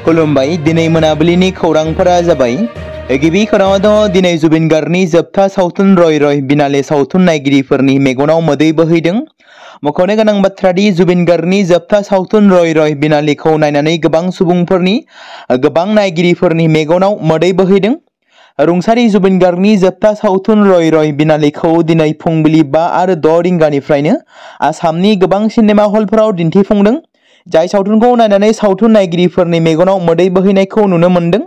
खुलुमबाय दिनै मोनाबिलिनि खौरांफोरा जाबाय गिबि खौराङाव दङ दिनै जुबिन गार्गनि जोबथा सावथुन रय रय बिनाले सावथुन नायगिरिफोरनि मेगनाव मोदै बोहैदों। मख'नो गोनां बाथ्रादि जुबिन गार्गनि जोबथा सावथुन रय रय बिनालेखौ नायनानै गोबां सुबुंफोरनि गोबां नायगिरिफोरनि मेगनाव मोदै बोहैदों। रुंसारि जुबिन गार्गनि जोबथा सावथुन रय रय बिनालेखौ दिनै फुंबिलि 5 आरो 6 रिंगानिफ्रायनो आसामनि गोबां सिनेमा हलफोराव दिन्थिफुंदों। जाय सावथुनखौ नायनानै सावथुन नायगिरिफोरनि मेगनाव मोदै बोहैनायखौ नुनो मोन्दों।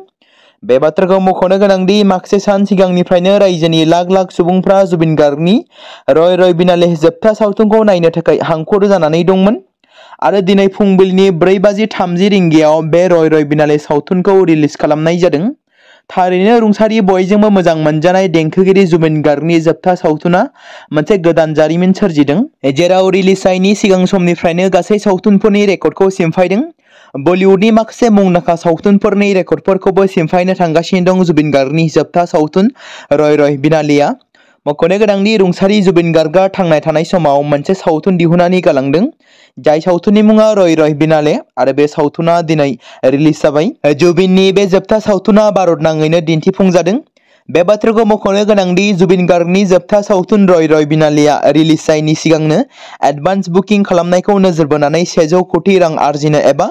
बे बाथ्राखौ मख'नो गोनांदि माखासे सान सिगांनिफ्रायनो रायजोनि लाख लाख सुबुंफ्रा जुबिन गार्गनि रय रय बिनाले जोबथा सावथुनखौ नायनो थाखाय हांखुर जानानै दंमोन आरो दिनै फुंबिलिनि 4:30 रिंगायाव बे रय रय बिनाले सावथुनखौ रिलिज खालामनाय जादों। थारैनो रुंसारि बयजोंबो मोजां मोनजानाय देंखोगिरि जुबिन गार्गनि जोबथा सावथुना मोनसे गोदान जारिमिन सोरजिदों, जेराव रिलिज जायैनि सिगां समनिफ्रायनो गासै सावथुनफोरनि रेकर्डखौ सिमफायदों। बलिउडनि माखासे मुंदांखा सावथुनफोरनि रेकर्डफोरखौबो सिमफायनो थांगासिनो दं जुबिन गार्गनि जोबथा सावथुन रय रय बिनालेआ। मख'नो गोनांदि रुंसारि जुबिन गार्गआ थांना थानाय समाव मोनसे सावथुन दिहुननानै गालांदों। जाय सावथुननि मुङा रय रय बिनाले आरो बे सावथुना दिनै रिलिज जाबाय। जुबिननि बे जोबथा सावथुना भारतनाङैनो दिन्थिफुंजादों। बे बाथ्राखौ मख'नो गोनांदि जुबिन गार्गनि जोबथा सावथुन रय रय बिनालेआ रिलिज जायैनि सिगांनो एडभान्स बुकिं खालामनायखौ नोजोर बोनानै 100 कोटी रां आर्जिनो एबा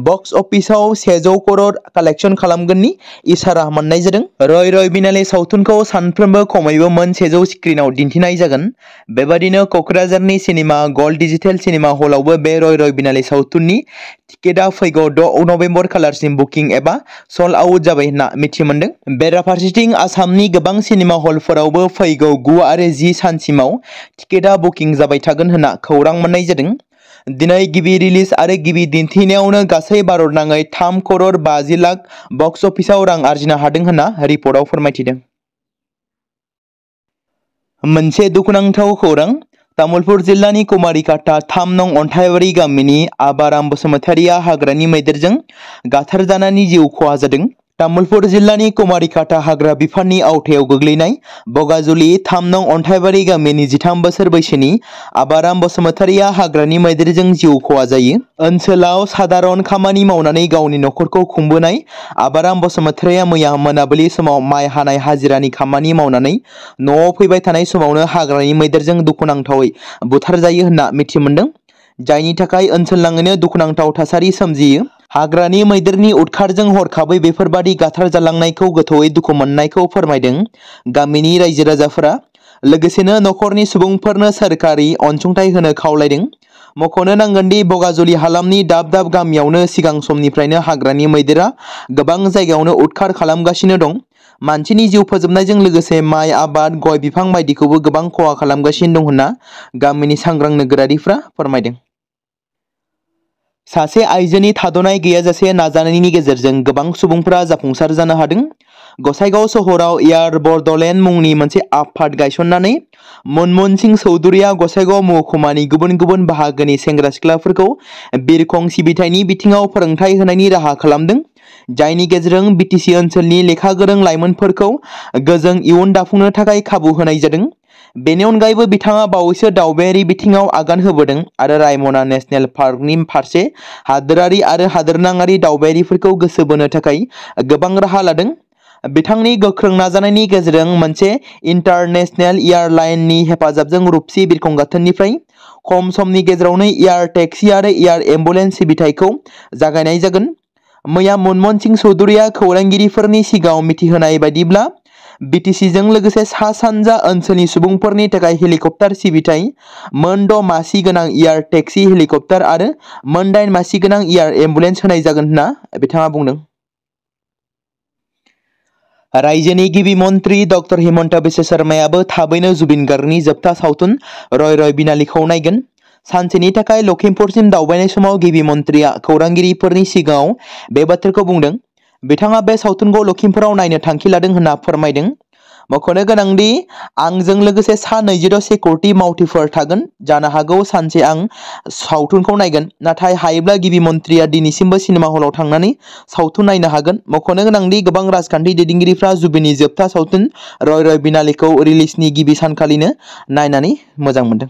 बक्स अफिसाव 100 करोड़ कालेक्शन खालामगोननि इसारा मोननाय जादों। रय रय बिनाले सावथुनखौ सानफ्रोमबो खमैबो मोन 100 स्क्रिनाव दिन्थिनाय जागोन। बेबादिनो क'क्राझारनि सिनेमा गल्ड डिजिटेल सिनेमा हलावबो बे रय रय बिनाले सावथुननि टिकेटआ फैगौ 6 नभेम्बर खालारसिम बुकिं एबा सल्ड आउट जाबाय होनना मिथि मोन्दों। बेराफारसेथिं आसामनि गोबां सिनेमा हलफोरावबो फैगौ 9 आरो 10 सानसिमाव टिकेटआ बुकिं जाबाय थागोन होनना खौरां मोननाय जादों। दिनै गिबि रिलिज आरो गिबि दिन्थिनायावनो गासै भारतनाङै 3 करोड़ 50 लाख बक्स अफिसाव रां आर्जिनो हादों होनना रिपर्टआव फोरमायथिदों। मोनसे दुखुनांथाव खौरां तामुलपुर जिल्लानि कुमारिकाटा 3 नं अन्थाइबारि गामिनि आबाराम बसुमतारिया हाग्रानि मैदेरजों गाथारजानानै जिउ खहा जादों। तामुलपुर जिल्लानि कुमारिकाटा हाग्रा बिफाननि आवथायाव गोग्लैनाय बगाजुलि 3 नं अन्थाइबारि गामिनि 13 बोसोर बैसोनि आबाराम बसुमतारिया हाग्रानि मैदेरजों जिउ खहा जायो। ओनसोलाव साधारन खामानि मावनानै गावनि नखरखौ खुंबोनाय आबाराम बसुमतारिया मैया मोनाबिलि समाव माइ हानाय हाजिरानि खामानि मावनानै न'आव फैबाय थानाय समावनो हाग्रानि मैदेरजों दुखुनांथावै बुथारजायो होनना मिथि मोन्दों। जायनि थाखाय ओनसोलनाङैनो दुखुनांथाव थासारि सोमजियो। हाग्रानि मैदेरनि उदखारजों हरखाबै बेफोरबादि गाथार जालांनायखौ गोथौयै दुखु मोननायखौ फोरमायदों गामिनि रायजो राजाफोरा। लोगोसेनो नखरनि सुबुंफोरनो सोरखारि अनसुंथाइ होनो खावलायदों। मख'नो नांगोनदि बगाजुलि हालामनि दाब दाब गामियावनो सिगां समनिफ्रायनो हाग्रानि मैदेरा गोबां जायगायावनो उदखार खालामगासिनो दं। मानसिनि जिउ फोजोबनायजों लोगोसे माइ आबाद, गय बिफां बायदिखौबो गोबां खहा खालामगासिनो दं होनना गामिनि सांग्रां नोगोरारिफ्रा फोरमायदों। सासे आइजोनि थाद'नाय गैयाजासे नाजानायनि गेजेरजों गोबां सुबुंफोरा जाफुंसार जानो हादों। गसाइगाव सहराव एयार बरड'लेण्ड मुंनि मोनसे आफाद गायसननानै मनमोहन सिं चौधुरिया गसाइगाव महकुमानि गुबुन गुबुन बाहागोनि सेंग्रा सिख्लाफोरखौ बिरखं सिबिथायनि बिथिङाव फोरोंथाय होनायनि राहा खालामदों। जायनि गेजेरजों बिटिसि ओनसोलनि लेखा गोरों लाइमोनफोरखौ गोजों इयुन दाफुंनो थाखाय खाबु होनाय जादों। बेनि अनगायैबो बिथाङा बावैसो दावबायारि बिथिङाव आगान होबोदों आरो रायमना नेशनेल पार्कनि फारसे हादोरारि आरो हादोरनाङारि दावबायारिफोरखौ गोसो बोनो थाखाय गोबां राहा लादों। बिथांनि गोख्रों नाजानायनि गेजेरजों मोनसे इन्टारनेशनेल एयारलाइननि हेफाजाबजों रुपसि बिरखं गाथोननिफ्राय खम समनि गेजेरावनो एयार टेक्सि आरो एयार एम्बुलेन्स सिबिथायखौ जागायनाय जागोन। मैया मनमोहन सिं चौधुरिया खौरांगिरिफोरनि सिगाङाव मिथिहोनाय बायदिब्ला बिटिसिजों लोगोसे सा सानजा ओनसोलनि सुबुंफोरनि थाखाय हेलिकप्टार सिबिथाय, मोन 6 मासि गोनां एयार टेक्सि हेलिकप्टार आरो मोन 8 मासि गोनां एयार एम्बुलेन्स होनाय जागोन होनना बिथाङा बुंदों। रायजोनि गिबि मन्त्रि डक्टर हिमन्त बिश्व शर्मायाबो थाबैनो जुबिन गार्गनि जोबथा सावथुन रय रय बिनालेखौ नायगोन। सानसेनि थाखाय लखिमपुरसिम दावबायनाय समाव गिबि मन्त्रिया खौरांगिरिफोरनि सिगाङाव बे बाथ्राखौ बुंदों। बिथाङा बे सावथुनखौ लखिमपुराव नायनो थांखि लादों होनना फोरमायदों। मख'नो गोनांदि आंजों लोगोसे सा 26 सिकिउरिटि मावथिफोर थागोन। जानो हागौ सानसे आं सावथुनखौ नायगोन, नाथाय हायोब्ला गिबि मन्त्रिया दिनैसिमबो सिनेमा हलाव थांनानै सावथुन नायनो हागोन। मख'नो गोनांदि गोबां राजखान्थि दैदेनगिरिफ्रा जुबिननि जोबथा सावथुन रय रय बिनालेखौ रिलिजनि गिबि सानखालिनो नायनानै मोजां मोनदों।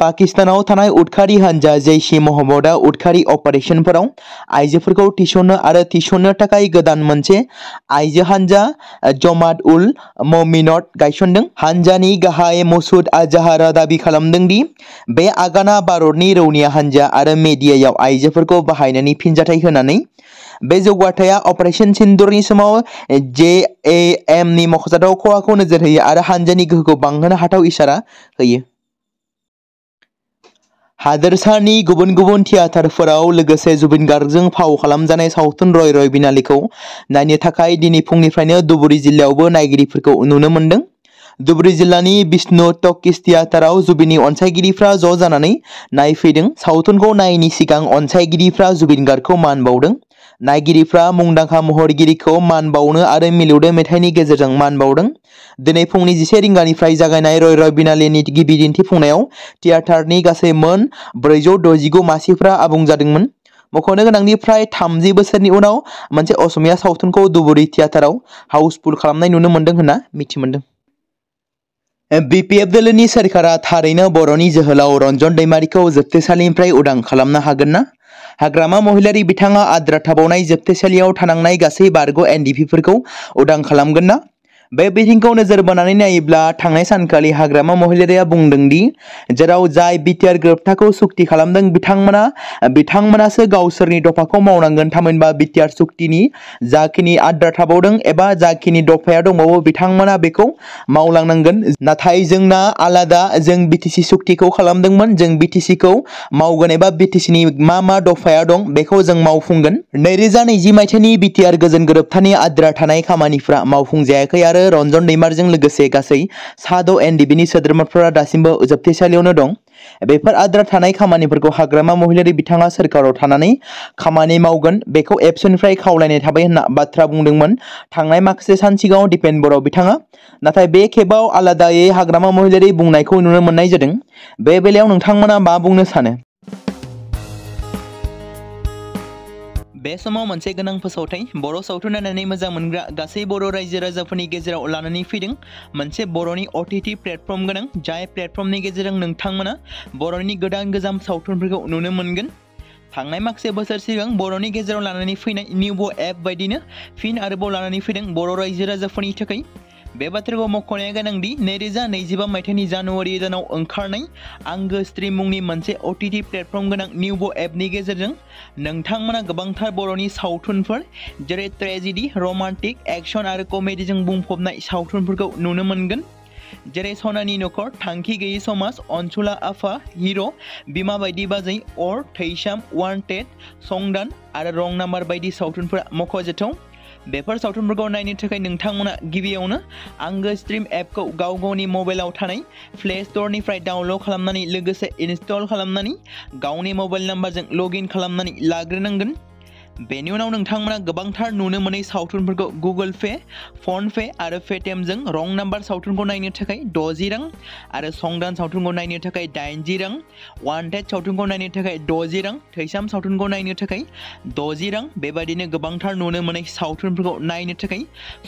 पाकिस्तानाव थानाय उदखारि हानजा जैश-ए मोहम्मदआ उदखारि अपारेशनफोराव आइजोफोरखौ थिसननो आरो थिसननो थाखाय गोदान मोनसे आइजो हानजा जमात-उल-मोमिनत गायसनदों। हानजानि गाहाय मसुद आजहारआ दाबि खालामदों दि बे आगाना भारतनि रौनिया हानजा आरो मेडियायाव आइजोफोरखौ बाहायनायनि फिनजाथाय होनानै बे जौगाथाया अपारेशन सिन्दुरनि समाव जेएएमनि मख'जाथाव खहाखौ नोजोर होयो आरो हानजानि गोहोखौ बांहोनो हाथाव इसारा होयो। हादोरसानि गुबुन गुबुन थियेटारफोराव लोगोसे जुबिन गार्गजों फाव खालामजानाय सावथुन रय रय बिनालेखौ नायनो थाखाय दिनै फुंनिफ्रायनो धुबुरी जिल्लायावबो नायगिरिफोरखौ नुनो मोन्दों। धुबुरी जिल्लानि विष्णु टकिज थियेटाराव जुबिननि अनसायगिरिफ्रा ज' जानानै नायफैदों। सावथुनखौ नायैनि सिगां अनसायगिरिफ्रा जुबिन गार्गखौ मान बावदों। नायगिरिफ्रा मुंदांखा महरगिरिखौ मान बावनो आरो मिलौदो मेथाइनि गेजेरजों मान बावदों। दिनै फुंनि 11 रिंगानिफ्राय जागायनाय रय रय बिनालेनि गिबि दिन्थिफुंनायाव थियेटारनि गासै मोन 469 मासिफोरा आबुं जादोंमोन। मख'नो गोनांदि फ्राय 30 बोसोरनि उनाव मोनसे असमिया सावथुनखौ धुबुरी थियेटाराव हाउसफुल खालामनाय नुनो मोन्दों होनना मिथिमोन्दों। बिपिएफ दोलोनि सोरखारा थारैनो बर'नि जोहोलाव रन्जन दैमारिखौ जोबथेसालिनिफ्राय उदां खालामनो हागोन ना? हाग्रामा महिलारि बिथाङा आद्रा थाबावनाय जोबथेसालियाव थानांनाय गासै बारग' एनडिपिफोरखौ उदां खालामगोन ना? बे बिथिंखौ नोजोर बोनानै नायोब्ला थांनाय सानखालि हाग्रामा महिलारिया बुंदों दि जेराव जाय बिटिआर गोरोबथाखौ सुक्ति खालामदों बिथांमोनासो गावसोरनि दफाखौ मावनांगोन। थामहिनबा बिटिआर सुक्तिनि जाखिनि आद्रा थाबावदों एबा जाखिनि दफाया दंबावो बिथांमोना बेखौ मावलांनांगोन। नाथाय जोंना आलादा, जों बिटिसि सुक्तिखौ खालामदोंमोन, जों बिटिसिखौ मावगोन एबा बिटिसिनि मा दफाया दं बेखौ जों मावफुंगोन। 2020 मायथाइनि बिटिआर गोजोन गोरोबथानि आद्रा थानाय खामानिफ्रा मावफुंजायाखै आरो रन्जन दैमारिजों लोगोसे गासै 6 एनडिपिनि सोद्रोमाफोरा दासिमबो जोबथेसालियावनो दं। बेफोर आद्रा थानाय खामानिफोरखौ हाग्रामा महिलारि बिथाङा सोरखाराव थानानै खामानि मावगोन बेखौ एबसुनिफ्राय खावलायनाय थाबाय होनना बाथ्रा बुंदोंमोन थांनाय माखासे सान सिगाङाव दिपेन बर' बिथाङा। नाथाय बे खेबाव आलादायै हाग्रामा महिलारि बुंनायखौ नुनो मोननाय जादों। बे बेलायाव नोंथांमोना मा बुंनो सानो? बे समाव मोनसे गोनां फोसावथाय बर' सावथुन नायनानै मोजां मोनग्रा गासै बर' रायजो राजाफोरनि गेजेराव लानानै फैदों मोनसे बर'नि OTT प्लेटफर्म गोनां, जाय प्लेटफर्मनि गेजेरजों नोंथांमोना बर'नि गोजाम सावथुनफोरखौ नुनो मोनगोन। थांनाय माखासे बोसोर सिगां बर'नि गेजेराव लानानै फैनाय निउबो एप बायदिनो फिन आरोबाव लानानै फैदों बर' रायजो राजाफोरनि थाखाय। बे बाथ्राखौ मख'नाया गोनांदि 2025 मायथाइनि जानुवारि दानाव ओंखारनाय आंगो स्ट्रीम मुंनि मोनसे OTT प्लेटफर्म गोनां निउबो एपनि गेजेरजों नोंथांमोना गोबांथार बर'नि सावथुनफोर जेरै ट्रेजेडी, रमान्टिक, एक्शन आरो कमेडीजों बुंफबनाय सावथुनफोरखौ नुनो मोनगोन। जेरै सनानि नखर, थांखि गैयै समाज, अनसुला आफा, हिर', बिमा बायदि बाजै, अर, थैसाम, वान्टेड, संदान आरो रं नाम्बार बायदि सावथुनफोरा मख'जाथाव। बेफोर सावथुनफोरखौ नायनो थाखाय नोंथांमोना गिबियावनो आंगो स्ट्रीम एपखौ गावनि मबाइलाव थानाय प्ले स्ट'रनिफ्राय डाउनल'ड खालामनानै लोगोसे इनस्टल खालामनानै गावनि मबाइल नाम्बारजों लगइन खालामनानै लाग्रोनांगोन। बेनि उनाव नोंथांमोना गोबांथार नुनो मोनै सावथुनफोरखौ गुगोल पे, फन पे आरो पेटिएमजों रं नाम्बार सावथुनखौ नायनो थाखाय 60 रां आरो संदान सावथुनखौ नायनो थाखाय 80 रां, वान्टेड सावथुनखौ नायनो थाखाय 60 रां, थैसाम सावथुनखौ नायनो थाखाय 60 रां बेबायदिनो गोबांथार नुनो मोनै सावथुनफोरखौ नायनो थाखाय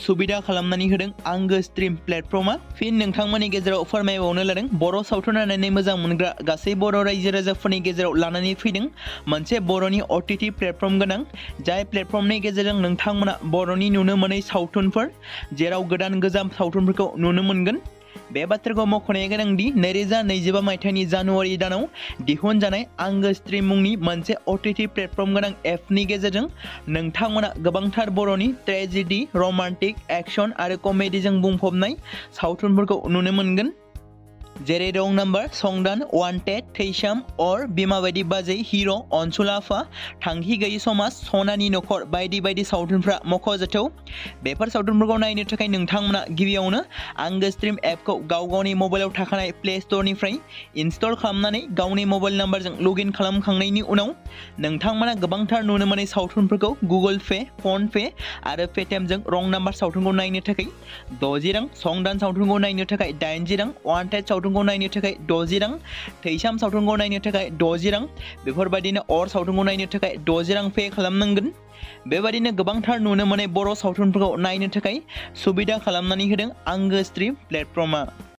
सुबिदा खालामनानै होदों आंगो स्ट्रीम प्लेटफर्मआ। फिन नोंथांमोननि गेजेराव फोरमायबावनो लादों बर' सावथुन नायनानै मोजां मोनग्रा गासै बर' रायजो राजाफोरनि गेजेराव लानानै फैदों मोनसे बर'नि OTT प्लेटफर्म गोनां, जाय प्लेटफर्मनि गेजेरजों नोंथांमोना बर'नि नुनो मोनै सावथुनफोर जेराव गोजाम सावथुनफोरखौ नुनो मोनगोन। बे बाथ्राखौ मख'नाया गोनांदि 2025 मायथाइनि जानुवारि दानाव दिहुनजानाय आंगो स्ट्रीम मुंनि मोनसे OTT प्लेटफर्म गोनां एपनि गेजेरजों नोंथांमोना गोबांथार बर'नि ट्रेजेडी, रमान्टिक, एक्शन आरो कमेडीजों बुंफबनाय सावथुनफोरखौ नुनो मोनगोन। जेरै रं नाम्बार, संदान, वान्टेड, थैसाम, अर, बिमा बायदि बाजै, हिर', अनसुला आफा, थांखि गैयै समाज, सनानि नखर बायदि बायदि सावथुनफ्रा मख'जाथाव। बेफोर सावथुनफोरखौ नायनो थाखाय नोंथांमोना गिबियावनो आंगो स्ट्रीम एपखौ गावनि मबाइलाव थाखानाय प्ले स्ट'रनिफ्राय इनस्टल खालामनानै गावनि मबाइल नाम्बारजों लगइन खालामखांनायनि उनाव नोंथांमोना गोबांथार नुनो मोनै सावथुनफोरखौ गुगोल पे, फन पे आरो पेटिएमजों रं नाम्बार सावथुनखौ नायनो थाखाय 60 रां, संदान सावथुनखौ नायनो थाखाय 80 रां, वान्टेड सावथुनखौ नायनो थाखाय 60 रां, थैसाम सावथुनखौ नायनो थाखाय 60 रां बेफोरबायदिनो अर सावथुनखौ नायनो थाखाय 60 रां पे खालामनांगोन। बेबायदिनो गोबांथार नुनो मोनै बर' सावथुनफोरखौ नायनो थाखाय सुबिदा खालामनानै होदों आंगो स्ट्रीम प्लेटफर्मआ।